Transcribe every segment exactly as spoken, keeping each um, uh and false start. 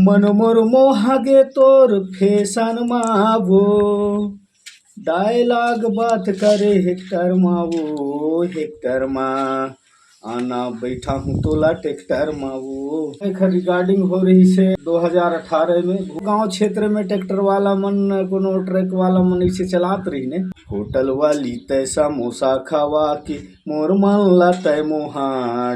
मन मोर मोहा गे तोर फैशन मा वो, डायलॉग बात करे हेक्टर मा वो, हेक्टर मा आना बैठा हूँ तोला ट्रैक्टर मा वो। एखर रिकॉर्डिंग हो रही से दो हज़ार अठारह में। गांव क्षेत्र में ट्रैक्टर वाला मन, कोनो ट्रक वाला मन इसे चलात रही ने। होटल वाली तय समोसा खवा के मोर मन ला तय मोहा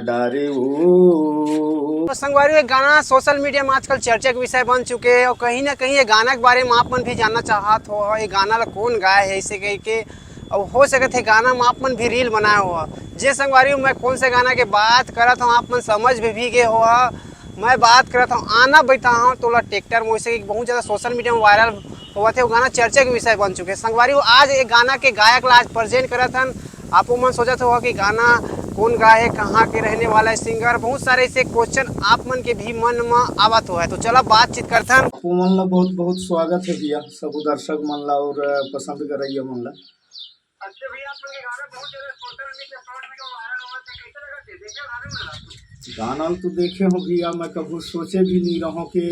डारे ओ। तो संगवारी, ये गाना सोशल मीडिया में आजकल चर्चा के विषय बन चुके हैं और कहीं ना कहीं ये गाना के बारे में आप मन भी जानना चाहत हो, ये गाना ला कौन गाए है, इसे कह के। अब हो सकत है गाना में आप मन भी रील बनाए हो। जे संगवारी, मैं कौन से गाना के बात करत हूँ, आप मन समझ भी, भी गए हो। मैं बात करत हूँ आना बैठा हूँ तोला ट्रैक्टर में, वैसे कि बहुत ज़्यादा सोशल मीडिया में वायरल होवत है, वो गाना चर्चा के विषय बन चुके हैं। संगवारी हो, आज एक गाना के गायक ला आज प्रेजेंट करत हन। आप मन सोचत हो कि गाना कौन गाए है, कहाँ के रहने वाला है सिंगर, बहुत सारे ऐसे क्वेश्चन आप मन के भी मन में आवत हो है। तो चला बातचीत करथन। आप मन ला बहुत बहुत स्वागत है भैया, सब दर्शक मन ला और पसंद करैया मन ला। अच्छा भैया, आप लोग के गाना बहुत ज्यादा social media, short video viral हुआ था, कैसे लगा थे? देखे हो गाना में लगा? गाना तो देखे हो भैया, मैं कभू सोचे भी नहीं रहो कि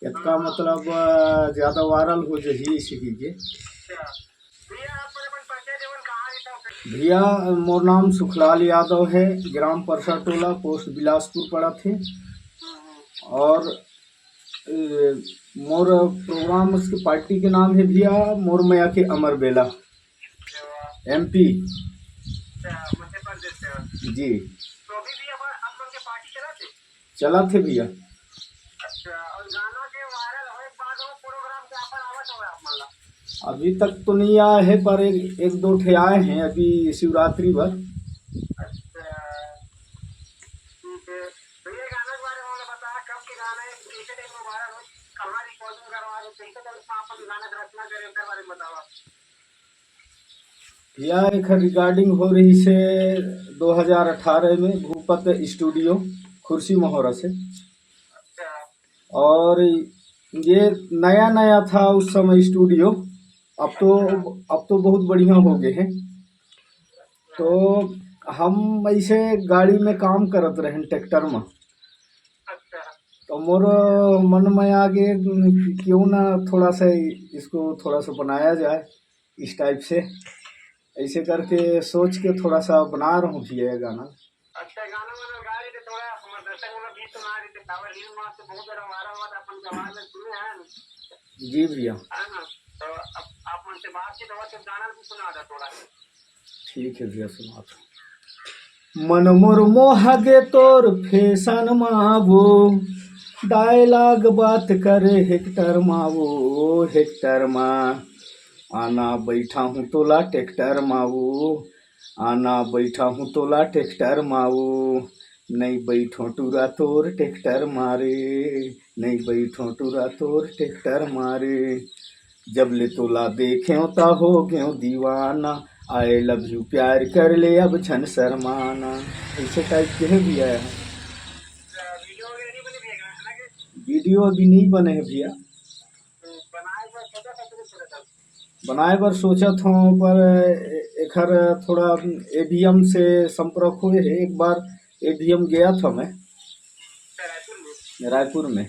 इतना मतलब अ, ज्यादा वायरल हो जाही इसी के। अच्छा भैया, आप लोग अपन परिचय देवन, कहाँ रहता हो? भैया, मोर नाम सुखलाल यादव है, ग्राम परसा टोला, पोस्ट बिलासपुर पड़त है। और ए, मोर प्रोग्राम, उसकी पार्टी के नाम है भैया मोर मया के अमर बेला, एमपी। अच्छा, मध्य प्रदेश से। जी। तो अभी भी अपन आप लोग के पार्टी चला थे? चला थे भैया। अच्छा, और गाना के वायरल होए के बाद वो प्रोग्राम के ऑफर आवत होगा आप मन ला? अभी तक तो नहीं आया है, पर एक, एक दो ठे आए हैं अभी शिवरात्रि पर। अच्छा, ठीक है। तो ये गाना के बारे में हमें बता, कब के गाना है, कैसे टाइम में वायरल हो, कहाँ रिकॉर्डिंग करवा रहे, कैसे टाइम में आप गाना की रचना करे, उसके बारे में बताओ आप। यार, एखर रिकॉर्डिंग हो रही से दो हज़ार अठारह में भूपत स्टूडियो खुर्सी महोरा से। अच्छा। और ये नया नया था उस समय स्टूडियो, अब तो, अब तो बहुत बढ़िया हो गए हैं। तो हम ऐसे गाड़ी में काम करत रहेन ट्रैक्टर में। अच्छा। तो मोर मन में आ गए कि क्यों ना थोड़ा सा इसको थोड़ा सा बनाया जाए इस टाइप से, ऐसे करके सोच के थोड़ा सा बना रहा हूँ भैया ये गाना। अच्छा, गाना वाना गा रहे थे, थोड़ा हमारे दर्शक वाला भी सुना रहे थे, कावर रील मार से बहुत ज्यादा वायरल हुआ था, अपन के आवाज में सुने हैं। जी भैया। है ना? तो अब आप उनसे बातचीत हुआ तो गाना भी सुना था थोड़ा। ठीक है भैया, सुना दो। मन मोर मोहा गे तोर फैशन मा वो, डायलॉग बात करे हेक्टर मा वो, हेक्टर मा आना बैठा हूँ तोला ट्रैक्टर मा वो, आना बैठा हूँ तोला ट्रैक्टर मा वो, नहीं बैठो टूरा तोर ट्रैक्टर मारे, नहीं बैठो टूरा तोर ट्रैक्टर मारे। जब ले तोला देखें ता हो गयो दीवाना, आई लव यू प्यार कर ले अब छन शर्माना। ऐसे टाइप के है भैया। वीडियो अभी नहीं बने है भैया। बनाए बर सोचत हूँ, पर ए-, एखर थोड़ा एबीएम से संपर्क हुए है। एक बार एबीएम गया था मैं रायपुर में।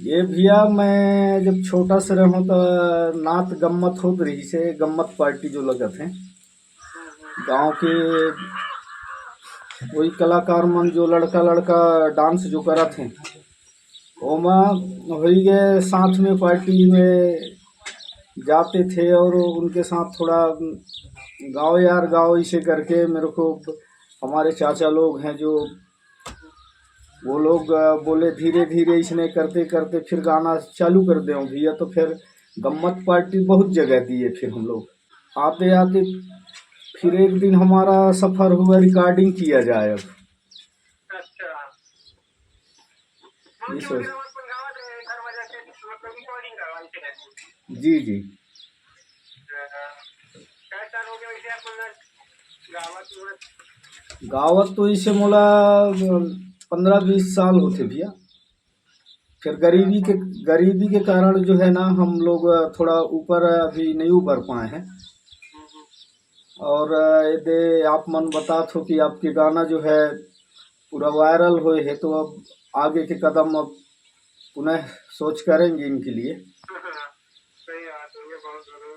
ये भैया, मैं जब छोटा से रहूँ तो नात गम्मत होत रही से, गम्मत पार्टी जो लगत है गांव के, वही कलाकार मन जो लड़का लड़का डांस जो करत हैं, ओमा होई गए साथ में पार्टी में जाते थे और उनके साथ थोड़ा गाओ यार गाओ इसे करके मेरे को हमारे चाचा लोग हैं जो वो लोग, अ, बोले धीरे धीरे इसने करते करते फिर गाना चालू कर दे भैया। तो फिर गम्मत पार्टी बहुत जगह दिए फिर हम लोग आते आते। फिर एक दिन हमारा सफर हुआ रिकॉर्डिंग किया जाए अब। अच्छा। ये सोच। जी जी। गावत तो इसे मोला पंद्रह बीस साल होते भैया। फिर गरीबी के, गरीबी के कारण जो है ना, हम लोग थोड़ा ऊपर अभी नहीं उभर पाए हैं। और यदि आप मन बतात हो कि आपके गाना जो है पूरा वायरल होए है, तो अब आगे के कदम अब पुनः सोच करेंगे इनके लिए। हाँ, सही बात है, ये बहुत जरूरी है।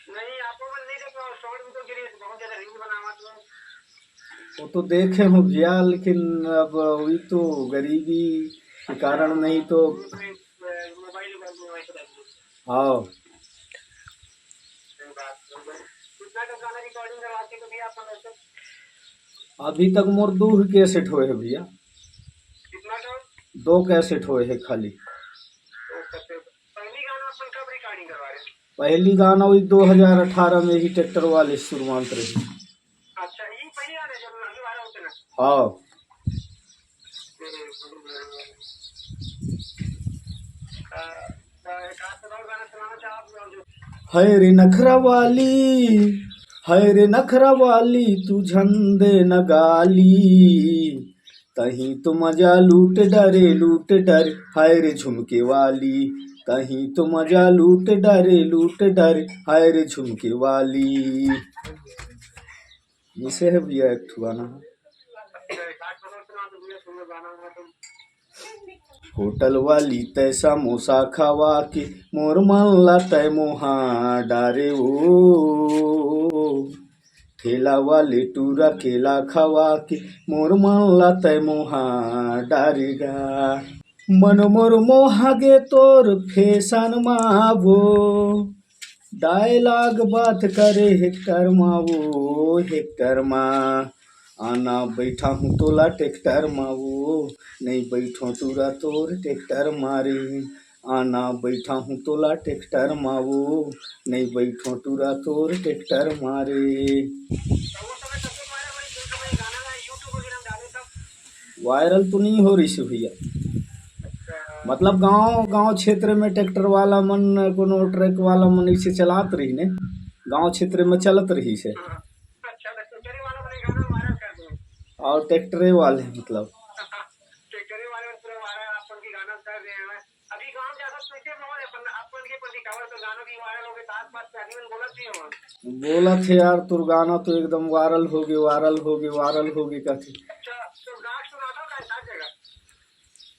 नहीं, आपको मन नहीं देखा, short video गिरी, बहुत ज्यादा reel बनावा तो। वो तो देखे हूँ भैया, लेकिन अब वही तो गरीबी के कारण नहीं तो। मोबाइल, मोबाइल में वैसे लग गई। हाँ। सही बात है। कितना का गाना recording करवा के तो भैया अपन वैसे? अभी तक मोर दो ही कैसेट होए है भैया। कितना का? दो कैसेट होए है खाली। अच्छा, तो पहली गाना अपन कब recording करवा रहे हैं? पहली गाना वही दो हज़ार अठारह में ही ट्रैक्टर वाले शुरुआत रही। अच्छा, ये पहली गाना जब अभी वाला होते ना? हाँ। हम्म, हम्म, हम्म। आ, आ, एक आध और गाना सुनाना चाहो आप लोग जो हाय रे नखरा वाली, हाय रे नखरा वाली, तू झन दे न गाली। तहीं तो मजा लूट डरे, लूट डरे, हाय रे झुमके वाली। तहीं तो मजा लूट डरे, लूट डरे, हाय रे झुमके वाली। इसे है भैया एक ठो गाना। होटल वाली तै समोसा खवा के मोर मन ला तै मोहा डारे ओ। ठेला वाले टूरा केला खवा के मोर मन ला तै मोहा डारे गा। मन मोर मोहा गे तोर फैशन मा वो। डायलॉग बात करे हेक्टर मा वो, हेक्टर मा। आना बैठा हूँ तोला ट्रैक्टर मा वो, नहीं बैठो टूरा तोर ट्रैक्टर मा रे। आना बैठा हूँ तोला ट्रैक्टर मा वो, नहीं बैठो टूरा तोर ट्रैक्टर मा रे। वायरल तो नहीं हो रही से भैया, मतलब गांव, गांव क्षेत्र में ट्रैक्टर वाला मन, कोनो ट्रक वाला मन इसे चलात रही ने, गांव क्षेत्र में चलत रही से। अच्छा, तो ट्रैक्टर वाला मन गाना वायरल कर दो। और ट्रैक्टरे वाले मतलब। ट्रैक्टरे वाले पूरा वायरल आप मन के गाना कर रहे हैं। अभी गांव जाकर कैसे माहौल है अपन, आप मन के प्रति? काबर तो गाना भी वायरल हो गए, तो आसपास के आदमी मन बोलत भी हो। बोलत हे यार, तोर गाना तो एकदम वायरल हो गए, वायरल हो गए, वायरल हो गए कहते। अच्छा, तो गाना सुना दो का हर जगह।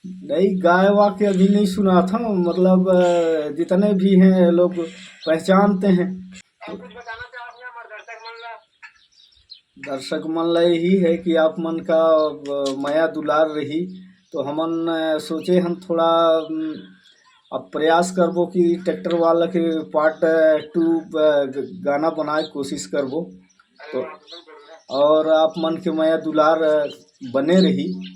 नहीं, गाय वा के अभी नहीं सुना था, मतलब, अ, जितने भी हैं लोग पहचानते हैं। और कुछ बताना चाहो अपने हमारे दर्शक मन ला? दर्शक मन ला यही है कि आप मन का, अ, मया दुलार रही, तो हमन, अ, सोचे हन थोड़ा, अम, अब प्रयास करबो कि ट्रैक्टर वाला के पार्ट टू, अ, ग-, गाना बनाए कोशिश करबो। तो और आप मन के मया दुलार, अ, बने रही।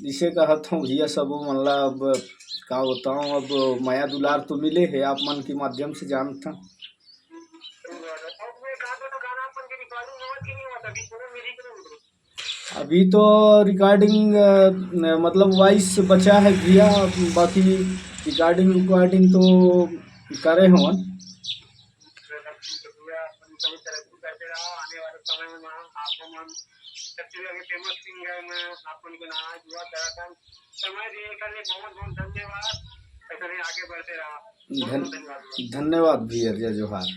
इसे कहत हूँ भैया, सबो मन ला अब का बताऊँ, अब मया दुलार तो मिले है आप मन के माध्यम से जानत हूँ। अभी तो रिकॉर्डिंग, अ, मतलब वॉइस बचा है भैया, बाकी रिकॉर्डिंग, रिकॉर्डिंग तो करे हवन। भैया, अपन सभी तरक्की करते रहो। आने वाले समय में आप मन छत्तीसगढ़ के फेमस सिंगर में आप मन के नाम आए, दुआ करत हन। समय दिए के लिए बहुत बहुत धन्यवाद। ऐसे ही आगे बढ़ते रहो। बहुत बहुत धन्यवाद। धन्यवाद भैया, जय जोहार।